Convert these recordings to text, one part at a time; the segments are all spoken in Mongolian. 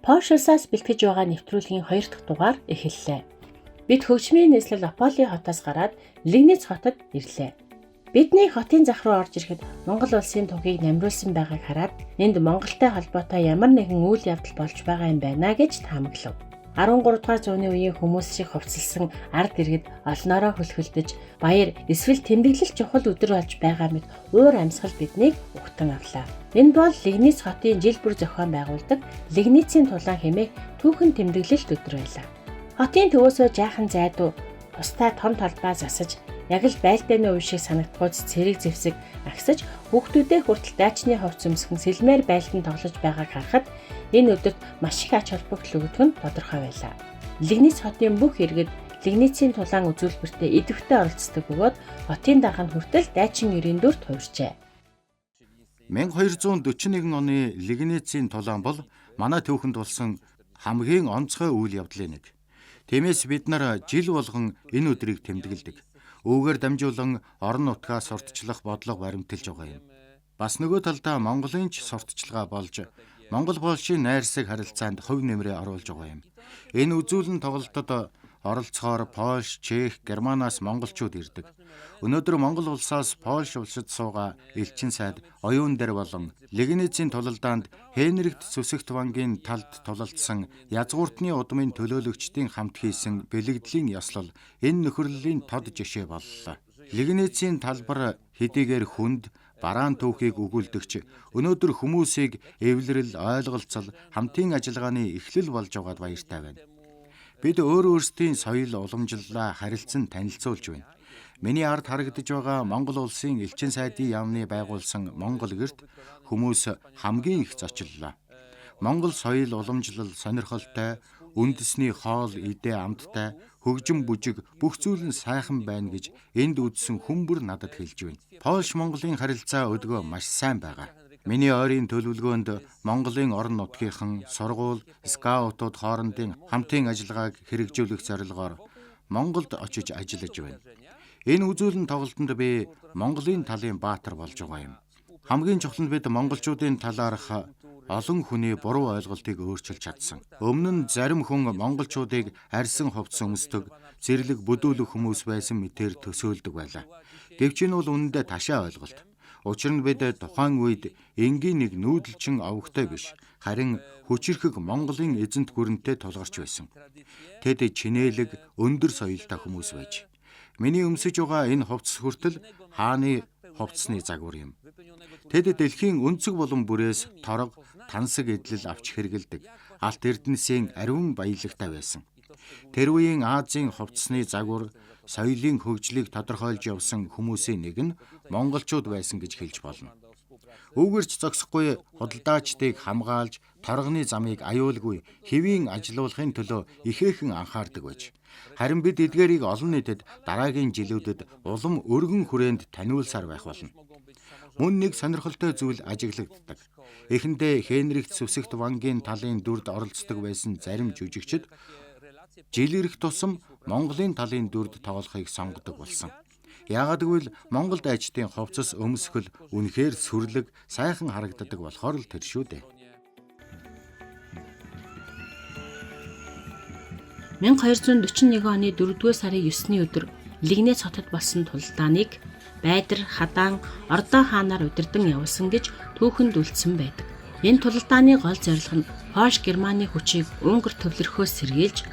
Польш улсаас бэлтгэж байгаа нэвтрүүлгийн хоёр дахь дугаар эхэллээ. Бид хөгжмийн нийслэл Ополе хотоос гараад Лигниц хотод ирлээ. Бидний хотын зах руу орж ирэхэд Монгол улсын тугийг намруулсан байгааг хараад энд Монголтой холбоотой ямар нэгэн үйл явдал болж байгаа юм байна гэж таамаглав. 13 дугаар зууны үеийн хүмүүс шиг хувцалсан ард иргэд олноороо хөлхөлдөж баяр эсвэл тэмдэглэл чухал өдөр болж байгаа мэт уур амьсгал биднийг угтан авлаа. Энэ бол Лигниц хотын жил бүр зохион байгуулдаг Лигницийн тулаан хэмээх түүхэн тэмдэглэлт өдөр байлаа. Хотын төвөөсөө жаахан зайдуу тустай том талбай засаж яг л байлдааны үе шиг санагдахуйц цэрэг зэвсэг агсаж хүүхдүүдээ хүртэл дайчны хувцас өмсгөн сэлмээр байлдан тоглож байгааг харахад энэ өдөрт маш их ач холбогдол өгдөг нь тодорхой байлаа. Лигниц хотын бүх иргэд Лигницийн тулаан үзүүлбэртээ идэвхтэй оролцдог бөгөөд хотын дарга нь хүртэл дайчин ерийн дүрт хувирчээ. 1241 оны Лигницийн тулаан бол манай түүхэнд болсон хамгийн онцгой үйл явдлын нэг. Тиймээс бид нар жил болгон энэ өдрийг тэмдэглэдэг. Үүгээр дамжуулан орон нутгаа сурталчлах бодлого баримталж байгаа юм. Бас нөгөө талдаа Монголын ч сурталчилгаа болж Монгол Польшийн найрсаг харилцаанд хувь нэмрээ оруулж байгаа юм. Энэ үзүүлэн тоглолтод оролцохоор Польш, Чех, Германаас монголчууд ирдэг. Өнөөдөр Монгол улсаас Польш улсад суугаа элчин сайд оюун дээр болон Лигницийн тулалдаанд Хенрихт Сүсэгт вангийн талд тулалдсан язгууртны удмын төлөөлөгчдийн хамт хийсэн бэлэгдлийн ёслол энэ нөхөрлөлийн тод жишээ боллоо. Лигницийн талбар хэдийгээр хүнд бараан түүхийг өгүүлдэгч өнөөдөр хүмүүсийг эвлэрэл, ойлголцол, хамтын ажиллагааны эхлэл болж байгаад баяртай байна. Бид өөр өөрсдийн соёл уламжлалаа харилцан танилцуулж байна. Миний ард харагдаж байгаа Монгол улсын элчин сайдын яамны байгуулсан Монгол гэрт хүмүүс хамгийн их зочлолоо. Монгол соёл уламжлал сонирхолтой, үндэсний хоол идэ амттай, хөгжим бүжиг бүх зүйл нь сайхан байна гэж энд үзсэн хүн бүр надад хэлж байна. Польш Монголын харилцаа өдгөө маш сайн байгаа. Миний ойрын төлөвлөгөөнд Монголын орон нутгийнхан, сургууль, скаутууд хоорондын хамтын ажиллагааг хэрэгжүүлэх зорилгоор Монголд очиж ажиллаж байна. Энэ үзүүлэн тоглолтод би Монголын талын баатар болж байгаа юм. Хамгийн чухал нь бид монголчуудын талаарх олон хүний буруу ойлголтыг өөрчилж чадсан. Өмнө нь зарим хүн монголчуудыг арьсан хувцас өмсдөг, зэрлэг бүдүүлэг хүмүүс байсан мэтээр төсөөлдөг байлаа. Гэвч энэ бол үнэндээ ташаа ойлголт. Учир нь бид тухайн үед энгийн нэг нүүдэлчин овогтой биш, харин хүчирхэг Монголын эзэнт гүрэнтэй тулгарч байсан. Тэд чинээлэг, өндөр соёлтой хүмүүс байж. Миний өмсөж байгаа энэ хувцас хүртэл хааны хувцсны загвар юм. Тэд дэлхийн өнцөг булан бүрээс торог, тансаг эдлэл авч хэрэгэлдэг. Алт эрдэнэсийн ариун баялагтай байсан. Тэр үеийн Азийн хувцсны загвар соёлын хөгжлийг тодорхойлж явсан хүмүүсийн нэг нь монголчууд байсан гэж хэлж болно. Үүгэрч зогсохгүй худалдаачдыг хамгаалж, торгоны замыг аюулгүй хэвийн ажилуулахын төлөө ихээхэн анхаардаг байж. Харин бид эдгээрийг олон нийтэд дараагийн жилүүдэд улам өргөн хүрээнд таниулсаар байх болно. Мөн нэг сонирхолтой зүйл ажиглагддаг. Эхэндээ Хенрихт Сүсэгт вангийн талын дүрд оролцдог байсан зарим жүжигчид жил ирэх тусам Монголын талын дүрд тоглохыг сонгодог болсон. Яагаад гэвэл Монгол дайчдын хувцас өмсгөл үнэхээр сүрлэг, сайхан харагддаг болохоор л тэр шүү дээ. 1241 оны 4-р сарын 9-ний өдөр Лигнец хотод болсон тулалдааныг Байдар, Хадаан, Ордоо хаанаар удирдан явуулсан гэж түүхэнд үлдсэн байдаг. Энэ тулалдааны гол зорилго нь Польш Германы хүчийг Унгар төвлөрөхөөс сэргийлж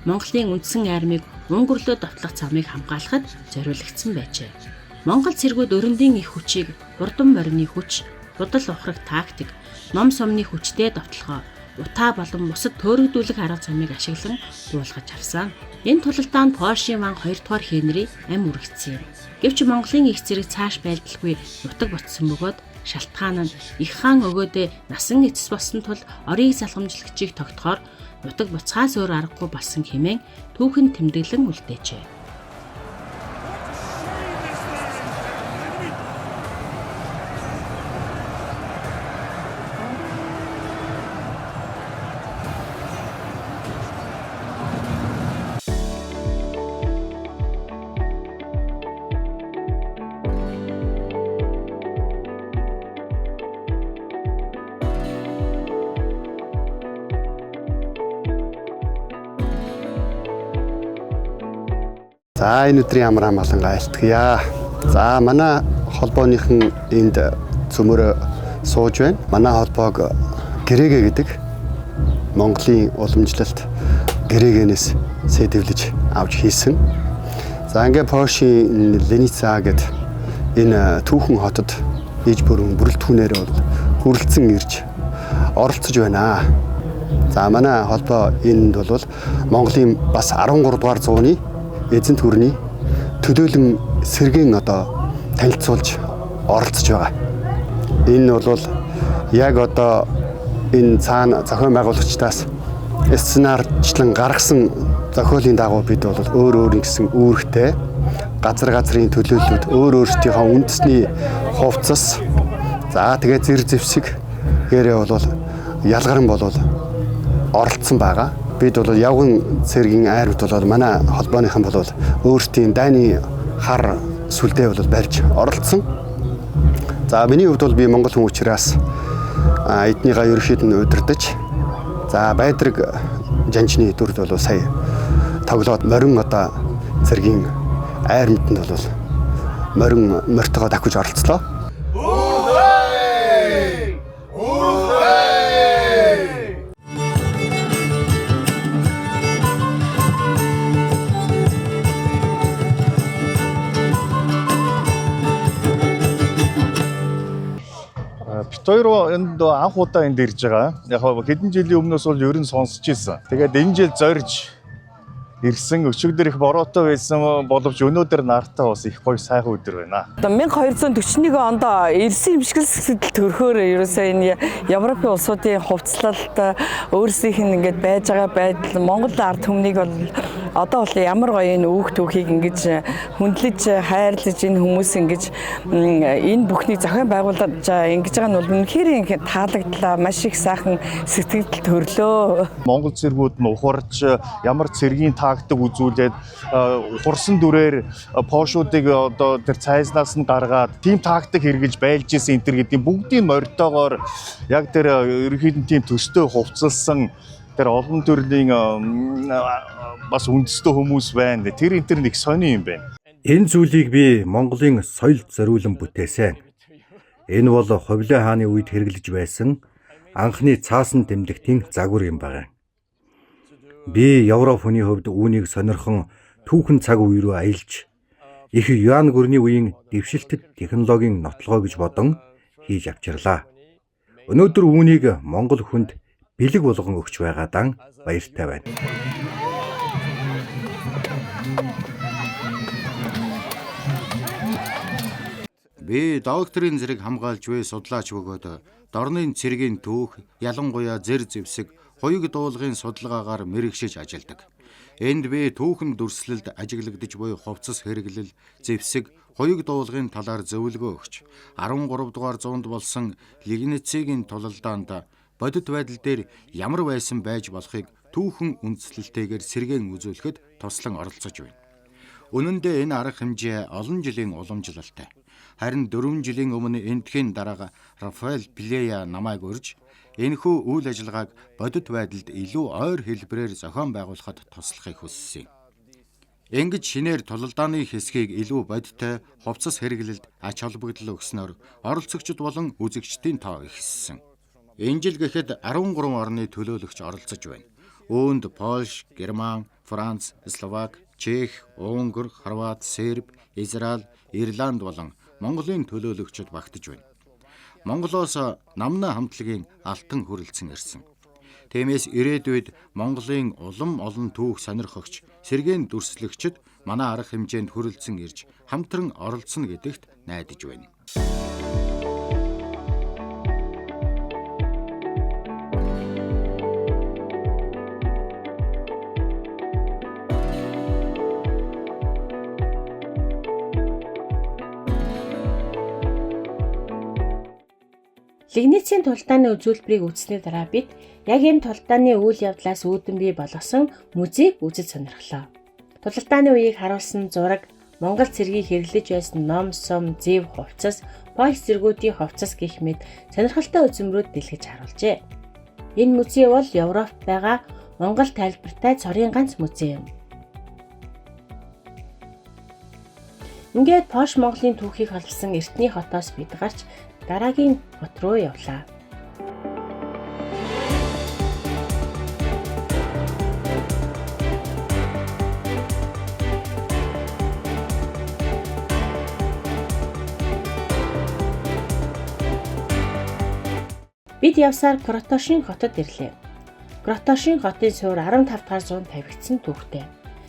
Монголын үндсэн армийг Унгарлуу довтлох замыг хамгаалахад зориулагдсан байжээ. Монгол цэргүүд өрөндийн их хүчийг хурдан морины хүч, худал ухрах тактик, ном сумны хүчтэй довтлогоо, утаа болон бусад төөрөгдүүлэх арга замыг ашиглан буулгаж авсан. Энэ тулалдаанд Польшийн ван 2 дугаар Хенри ам үргэцсэн юм. Гэвч Монголын их зэрэг цааш байлдалгүй нутаг ботсон бөгөөд шалтгаан нь их хаан өгөөдөө насан эцэс болсон тул орыг залгамжлагчийг тогтохоор нутаг буцхаас өөр аргагүй болсон хэмээн түүхэн тэмдэглэн үлдээжээ. За энэ өдрийн амар амгалан айлтгая. За манай холбооныхан энд цөмөрө сууж байна. Манай холбоог Грэгэ гэдэг Монголын уламжлалт Грэгэнээс сэдэвлэж авч хийсэн. За ингээ Польшийн Леница гэдэг энэ түүхэн хотод иж бүрэн бүрэлдэхүүнээр бол хүрэлцэн ирж оролцож байна. За манай холбоо энд бол Монголын бас 13 дугаар зууны эзэнт гүрний төлөөлөн сэргээн одоо танилцуулж оролцож байгаа. Энэ бол яг одоо энэ цаана зохион байгуулагчдаас сценарчлан гаргасан зохиолын дагуу бид бол өөр өөр гэсэн үүрэгтэй газар газрын төлөөллүүд өөр өөрсдийнхөө үндэсний хувцас за тэгээ зэр зэвсэг гэрээ бол ялгарн болол оролцсон байгаа. Бид бол явган цэргийн айрууд бол манай холбооныхан бол өөрсдийн дайны хар сүлдээ бол барьж оролцсон. За миний хувьд бол би монгол хүн учраас эднийгаа ерөнхийд нь удирдах. За Байдраг жанжны дүрд бол сая тоглоод морин одоо цэргийн айрмтанд бол морин мортогоо давхиж оролцлоо. Бит хоёр энд анх удаа энд ирж байгаа. Яг хэдэн жилийн өмнөөс бол ер нь сонсч ирсэн. Тэгээд энэ жил зорж ирсэн, өчигдөр их бороотой байсан боловч өнөөдөр нартай бас их гоё сайхан өдөр байна. Одоо 1241 онд ирсэн юм шиг л сэтгэл төрхөөр ерөөсөө энэ Европын улсуудын хувцлалт өөрсдийнх нь ингээд байж байгаа байдал Монгол ард түмнийг бол одоо бол ямар гоё энэ үүх түүхийг ингэж хүндлэж хайрлаж энэ хүмүүс ингэж энэ бүхнийг зохион байгуулж ингэж байгаа нь бол үнэхээр их таалагдлаа, маш их сайхан сэтгэл төрлөө. Монгол цэргүүд нь ухарч ямар цэргийн тактик үзүүлээд ухарсан дүрээр пошуудыг одоо тэр цайзнаас нь гаргаад тийм тактик хэрэгжилж байлж исэн энэ төр гэдэг бүгдийн морьтоогоор яг тэр ерөнхийд нь тийм төстэй хувцалсан тэр олон төрлийн бас үндэстэй хүмүүс байна. Тэр энэ төр нэг сони юм байна. Энэ зүйлийг би Монголын соёлд зориулан бүтээсэн. Энэ бол Хувлай хааны үед хэрэглэж байсан анхны цаасан тэмдэгтийн загвар юм байна. Би Европ хүний хувьд үүнийг сонирхон түүхэн цаг үе рүү аялж их Юан гүрний үеийн дэвшилтэт технологийн нотлогоо гэж бодон хийж авчирлаа. Өнөөдөр үүнийг Монгол хүнд бэлэг болгон өгч байгаадаа баяртай байна. Би докторийн зэрэг хамгаалж буй судлаач бөгөөд дорнын цэргийн түүх, ялангуяа зэр зэвсэг, хуйг дуулгын судалгаагаар мэрэгшиж ажилладаг. Энд би түүхэн дүрслэлд ажиглагдаж буй хувцас хэрэглэл, зэвсэг, хуйг дуулгын талаар зөвлөгөө өгч 13 дугаар зуунд болсон Лигницийн тулалдаанд бодит байдал дээр ямар байсан байж болохыг түүхэн үндслэлтэйгээр сэргээн үзүүлэхэд туслан оролцож байна. Үнэн дээр энэ арга хэмжээ олон жилийн уламжлалтай. Харин 4 жилийн өмнө эндхийн дарга Рафаэль Плея намайг урьж энэхүү үйл ажиллагааг бодит байдалд илүү ойр хэлбэрээр зохион байгуулахад туслахыг хүссэн юм. Ингэж шинээр тулалдааны хэсгийг илүү бодиттой хувцас хэрэглэлд ач холбогдол өгснөөр оролцогчид болон үзэгчдийн тоо ихссэн. Энэ жил гэхэд 13 орны төлөөлөгч оролцож байна. Үүнд Польш, Герман, Франц, Словак, Чех, Унгар, Хорват, Серб, Израиль, Ирланд болон Монголын төлөөлөгчид багтаж байна. Монголоос Намна хамтлагийн алтан хүрэлцэн ирсэн. Тиймээс ирээдүйд Монголын улам олон түүх сонирхогч, сэргээн дүрслэгчид манай арга хэмжээнд хүрэлцэн ирж хамтран оролцоно гэдэгт найдаж байна. Лигницийн тулдааны үзүүлбэрийг үзсний дараа бид яг энэ тулдааны үйл явдлаас үүдэн бий болгосон музейг үзэж сонирхлоо. Тулалдааны үеийг харуулсан зураг, Монгол цэргийг хэрэглэж байсан ном, сум, зэв, хувцас, Польш цэргүүдийн хувцас гэх мэт сонирхолтой үзмэрүүд дэлгэж харуулжээ. Энэ музей бол Европт байгаа Монгол тайлбартай цорын ганц музей юм. Ингээд Польш Монголын түүхийг холбосон эртний хотоос бид гарч дараагийн хот руу явлаа. Бид явсаар Кротошин хотод ирлээ. Кротошин хотын суур 15 дахь зуунд тавигдсан түүхтэй.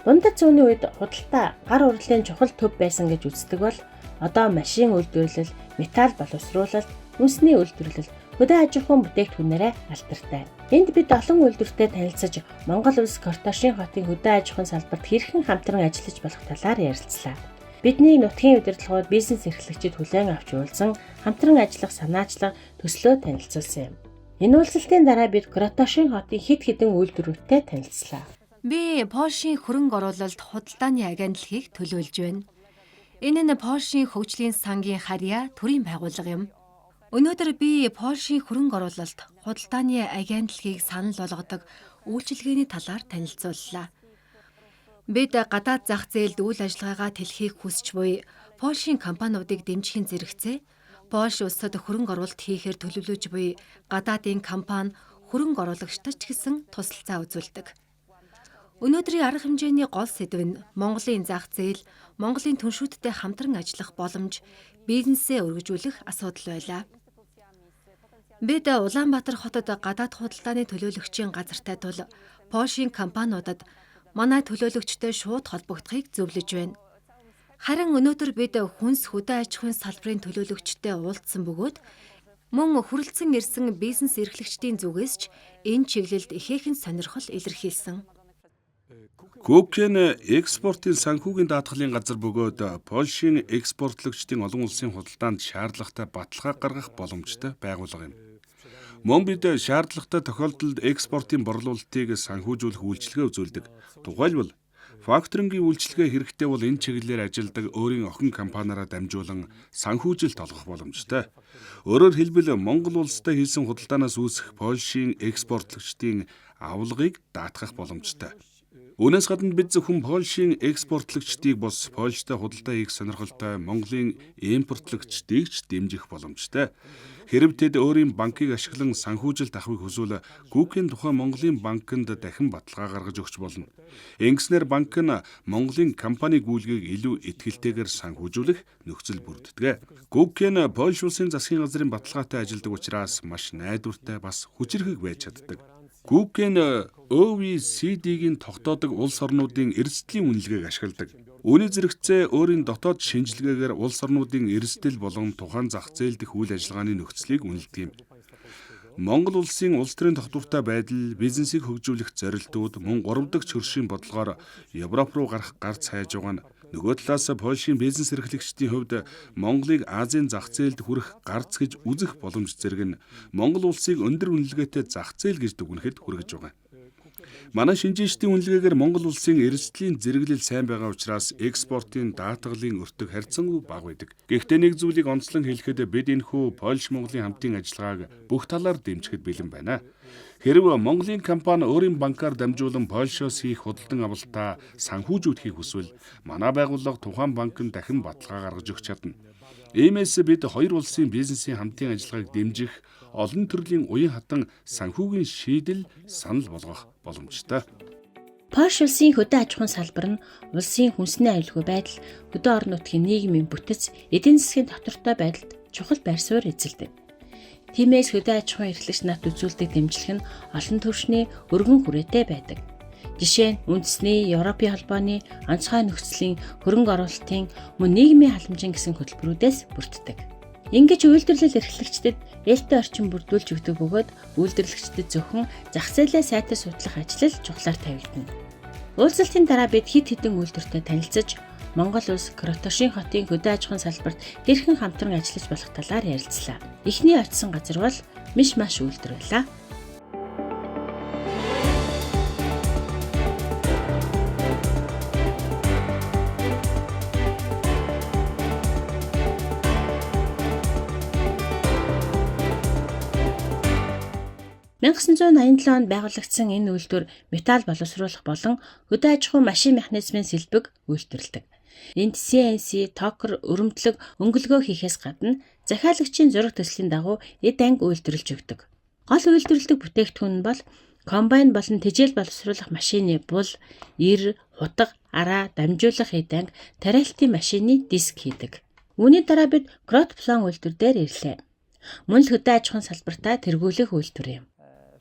Дундад зууны үед худалдаа гар урлын чухал төв байсан гэж үздэг бол одоо машин үйлдвэрлэл, металл боловсруулалт, үндэсний үйлдвэрлэл, хөдөө аж ахуйн бүтээгдэхүүнээрээ алдартай. Энд бид олон үйлдвэртэй танилцаж Монгол улс Кротошин хотын хөдөө аж ахуйн салбарт хэрхэн хамтран ажиллаж болох талаар ярилцлаа. Бидний нутгийн удирдлагууд бизнес эрхлэгчид хүлээн авч уулзсан, хамтран ажиллах санаачлага төслөө танилцуулсан юм. Энэ уулзалтын дараа бид Кротошин хотын хэд хэдэн үйлдвэрүүдтэй танилцлаа. Би Польшийн хөрөнгө оруулалт худалдааны агентлагийг төлөөлж байна. Энэ нь Польшийн хөгжлийн сангийн харьяа төрийн байгууллага юм. Өнөөдөр би Польшийн хөрөнгө оруулалт худалдааны агентлагийг санал болгодог үйлчилгээний талаар танилцууллаа. Бид гадаад зах зээлд үйл ажиллагаагаа тэлхийг хүсч буй Польшийн компаниудыг дэмжихийн зэрэгцээ Польш улсад хөрөнгө оруулалт хийхээр төлөвлөж буй гадаадын компани хөрөнгө оруулагчдад ч гэсэн тусалцаа үзүүлдэг. Өнөөдрийн арга хэмжээний гол сэдэв нь Монголын зах зээл, Монголын түншүүдтэй хамтран ажиллах боломж, бизнесээ өргөжүүлэх асуудал байлаа. Бид Улаанбаатар хотод гадаад худалдааны төлөөлөгчийн газартай тул Польшийн компаниудад манай төлөөлөгчтэй шууд холбогдохыг зөвлөж байна. Харин өнөөдөр бид хүнс хөдөө аж ахуйн салбарын төлөөлөгчтэй уулзсан бөгөөд мөн хүрэлцэн ирсэн бизнес эрхлэгчдийн зүгээс ч энэ чиглэлд ихээхэн сонирхол илэрхийлсэн. Күүкен экспортын санхүүгийн даатгалын газар бөгөөд Польшийн экспортлогчдын олон улсын худалдаанд шаардлагатай баталгаа гаргах боломжтой байгууллага юм. Мөн бид шаардлагатай тохиолдолд экспортын борлуулалтыг санхүүжүүлэх үйлчилгээ үзүүлдэг. Тухайлбал факторингийн үйлчилгээ хэрэгтэй бол энэ чиглэлээр ажилладаг өөрийн охин компаниараа дамжуулан санхүүжилт олгох боломжтой. Өөрөөр хэлбэл Монгол улстай хийсэн худалдаанаас үүсэх Польшийн экспортлогчдын авлагыг даатгах боломжтой. Үүнээс гадна бид зөвхөн Польшийн экспортлогчдыг бос Польштай худалдаа хийх сонирхолтой Монголын импортлогчдыг ч дэмжих боломжтой. Хэрэв тэд өөрийн банкыг ашиглан санхүүжилт авахыг хүсвэл Гүүкийн тухайн Монголын банкнд дахин баталгаа гаргаж өгч болно. Ингэснээр банк нь Монголын компани гүйлгээг илүү итгэлтэйгээр санхүүжүүлэх нөхцөл бүрддэг. Гүүкийн Польш улсын засгийн газрын баталгаатай ажилладаг учраас маш найдвартай бас хүчирхэг байж чаддаг. Гүүкен OECD-гийн тогтоодог улс орнуудын эрсдлийн үнэлгээг ашигладаг. Үүний зэрэгцээ өөрийн дотоод шинжилгээгээр улс орнуудын эрсдэл болон тухайн зах зээл дэх үйл ажиллагааны нөхцөлийг үнэлдэг юм. Монгол улсын улс төрийн тогтвортой байдал, бизнесийг хөгжүүлэх зорилтууд мөн 3 дахь хөршийн бодлогоор Европ руу гарах гарц хайж байгаа нь нөгөө талаас Польшийн бизнес эрхлэгчдийн хувьд Монголыг Азийн зах зээлд хүрэх гарц гэж үзэх боломж зэрэг нь Монгол улсыг өндөр үнэлгээтэй зах зээл гэж дүгнэхэд хүргэж байгаа. Манай шинжээчдийн үнэлгээгээр Монгол улсын эрсдлийн зэрэглэл сайн байгаа учраас экспортын даатгалын өртөг харьцангуй бага байдаг. Гэхдээ нэг зүйлийг онцлон хэлэхэд бид энэхүү Польш Монголын хамтын ажиллагааг бүх талаар дэмжихэд бэлэн байна. Хэрв Монголын компани өөрийн банкар дамжуулан Польшоос хийх худалдан авалтаа санхүүжүүлэхийг хүсвэл манай байгууллага тухайн банкнд дахин баталгаа гаргаж өгч чадна. Иймээс бид хоёр улсын бизнесийн хамтын ажиллагааг дэмжих олон төрлийн уян хатан санхүүгийн шийдэл санал болгох боломжтой. Польш улсын хөдөө аж ахуйн салбар нь улсын хүнсний аюулгүй байдал, хөдөө орон нутгийн нийгмийн бүтэц, эдийн засгийн тогтвортой байдалд чухал байр суурь эзэлдэг. Тиймээс хөдөө аж ахуйн эрхлэгч нарт үзүүлдэг дэмжлэг нь олон түвшний өргөн хүрээтэй байдаг. Жишээ нь үндэсний, Европын холбооны онцгой нөхцөлийн хөрөнгө оруулалтын мөн нийгмийн халамжийн гэсэн хөтөлбөрүүдээс бүрддэг. Ингэж үйлдвэрлэл эрхлэгчдэд ээлтэй орчин бүрдүүлж өгдөг бөгөөд үйлдвэрлэгчдэд зөвхөн зах зээлээ сайтай судлах ажил л чухлаар тавигдана. Уулзалтын дараа бид хэд хэдэн үйлдвэртэй танилцаж Монгол улс Кротошин хотын хөдөө аж ахуйн салбарт хэрхэн хамтран ажиллаж болох талаар ярилцлаа. Эхний очисон газар бол Миш Маш үйлдвэр байлаа. — 1987 онд байгуулагдсан энэ үйлдвэр металл боловсруулах болон хөдөө аж ахуйн машин механизмын сэлбэг үйлдвэрлэдэг. Энд CNC, токер, өрөмтлөг, өнгөлгөө хийхээс гадна захиалагчийн зураг төслийн дагуу эд анги үйлдвэрлэж өгдөг. Гол үйлдвэрлэдэг бүтээгдэхүүн нь бол комбайн болон тэжээл боловсруулах машины бул, эр, хутга, араа, дамжуулах эд анги, тариалтын машины диск хийдэг. Үүний дараа бид Кротплан үйлдвэр дээр ирлээ. Мөн л хөдөө аж ахуйн салбартаа тэргүүлэх үйлдвэр юм.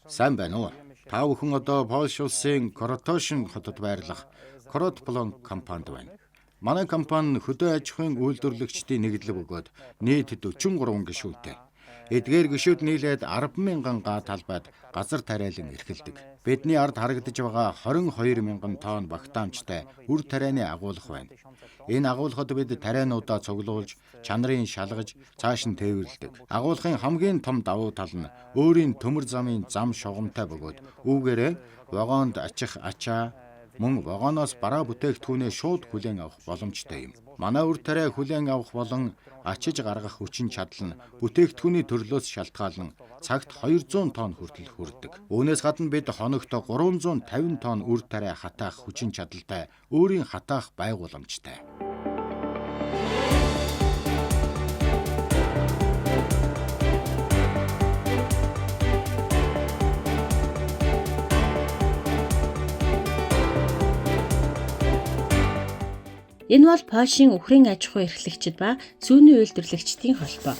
Сайн байна уу? Та бүхэн одоо Польш улсын Кротошин хотод байрлах Кротплан компанид байна. Манай компани хөдөө аж ахуйн үйлдвэрлэгчдийн нэгдэл бөгөөд нийт 43 гишүүнтэй. Эдгээр гишүүд нийлээд 10,000 га талбайд газар тариалан эрхэлдэг. Бидний ард харагдаж байгаа 22,000 тонн багтаамжтай үр тарианы агуулга байна. Энэ агуулгад бид тариануудаа цуглуулж, чанарын шалгаж, цааш нь тээвэрлэдэг. Агуулгын хамгийн том давуу тал нь өөрийн төмөр замын зам шугамтай бөгөөд үүгээрээ вагонд ачих ачаа мөн вагоноос бараа бүтээгдэхүүнээ шууд хүлээн авах боломжтой юм. Манай үр тариа хүлээн авах болон ачиж гаргах хүчин чадал нь бүтээгдэхүүний төрлөөс шалтгаалан цагт 200 тонн хүртэл хүрдэг. Үүнээс гадна бид хоногт 350 тонн үр тариа хатаах хүчин чадалтай өөрийн хатаах байгууламжтай. Энэ бол Польшийн үхрийн аж ахуй эрхлэгчид ба сүүний үйлдвэрлэгчдийн холбоо.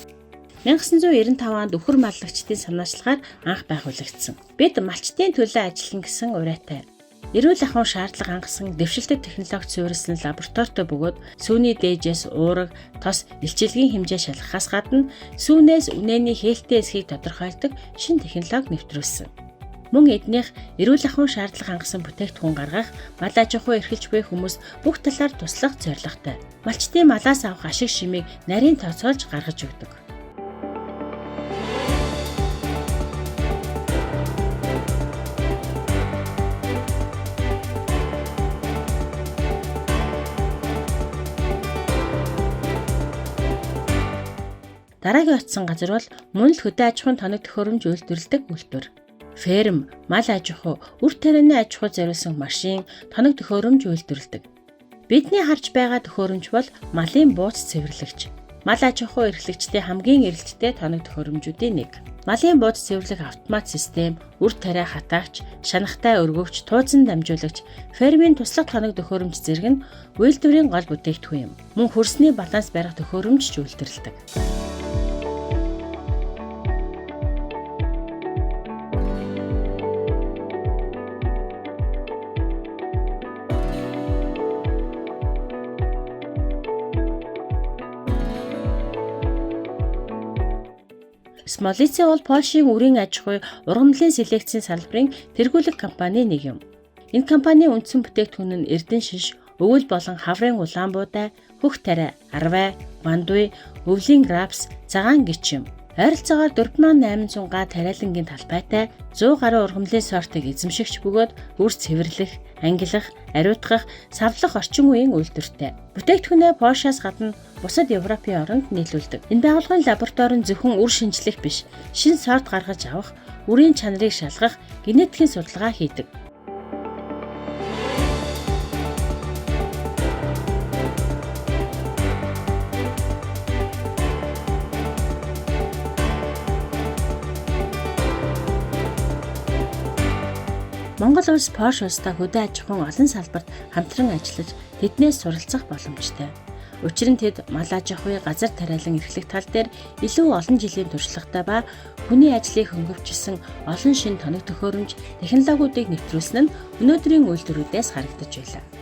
1995 онд үхэр маллагчдын санаачлагаар анх байгуулагдсан. Бид малчдын төлөө ажиллана гэсэн уриатай. Эрүүл ахуйн шаардлага хангасан дэвшилтэт технологи суурилсан лабораторитой бөгөөд сүүний дээжээс уураг, тос, элчилгийн хэмжээ шалгахаас гадна сүүнээс үнээний хээлтэй эсхийг тодорхойлдог шинэ технологи нэвтрүүлсэн. Мөн эднийх эрүүл ахуйн шаардлага хангасан бүтээгдэхүүн гаргах, мал аж ахуй эрхэлж буй хүмүүс бүх талаар туслах зорилготой. Малчдын малаас авах ашиг шимийг нарийн тооцоолж гаргаж өгдөг. Дараагийн очсон газар бол мөн л хөдөө аж ахуйн тоног төхөөрөмж үйлдвэрлэдэг үйлдвэр. Ферм, мал аж ахуй, үр тарианы аж ахуй зориулсан машин, тоног төхөөрөмж үйлдвэрлэдэг. Бидний харж байгаа төхөөрөмж бол малын бууц цэвэрлэгч. Мал аж ахуй эрхлэгчдийн хамгийн эрэлттэй тоног төхөөрөмжүүдийн нэг. Малын бууц цэвэрлэх автомат систем, үр тариа хатаагч, шанахтай өргөгч, тууцан дамжуулагч, фермийн туслах тоног төхөөрөмж зэрэг нь үйлдвэрийн гол бүтээгдэхүүн юм. Мөн хөрсний баланс барих төхөөрөмж ч үйлдвэрлэдэг. Смолице бол Польшийн үрийн аж ахуй ургамлын селекцийн салбарын тэргүүлэх компани нэг юм. Энэ компанийн үндсэн бүтээгдэхүүн нь эрдэнэ шиш, өвөл болон хаврын улаанбуудай, хөх тариа, арвай, вандуй, өвлийн рапс, цагаан гिच юм. Ойролцоогоор 4800 га тариалангийн талбайтай 100 гаруй ургамлын сортыг эзэмшигч бөгөөд үр цэвэрлэх, ангилах, ариутгах, савлах орчин үеийн үйлдвэртэй. Бүтээгдэхүүнээ Польшаас гадна бусад Европын оронд нийлүүлдэг. Энэ байгууллагын лаборатори нь зөвхөн үр шинжлэх биш, шинэ сорт гаргаж авах, үрийн чанарыг шалгах, генетикийн судалгаа хийдэг. Монгол улс Польш улстай хөдөө аж ахуйн олон салбарт хамтран ажиллаж тэднээс суралцах боломжтой. Учир нь тэд мал аж ахуй, газар тариалан эрхлэх тал дээр илүү олон жилийн туршлагатай ба хүний ажлыг хөнгөвчилсөн олон шинэ тоног төхөөрөмж, технологиудыг нэвтрүүлсэн нь өнөөдрийн үйлдвэрүүдээс харагдаж байлаа.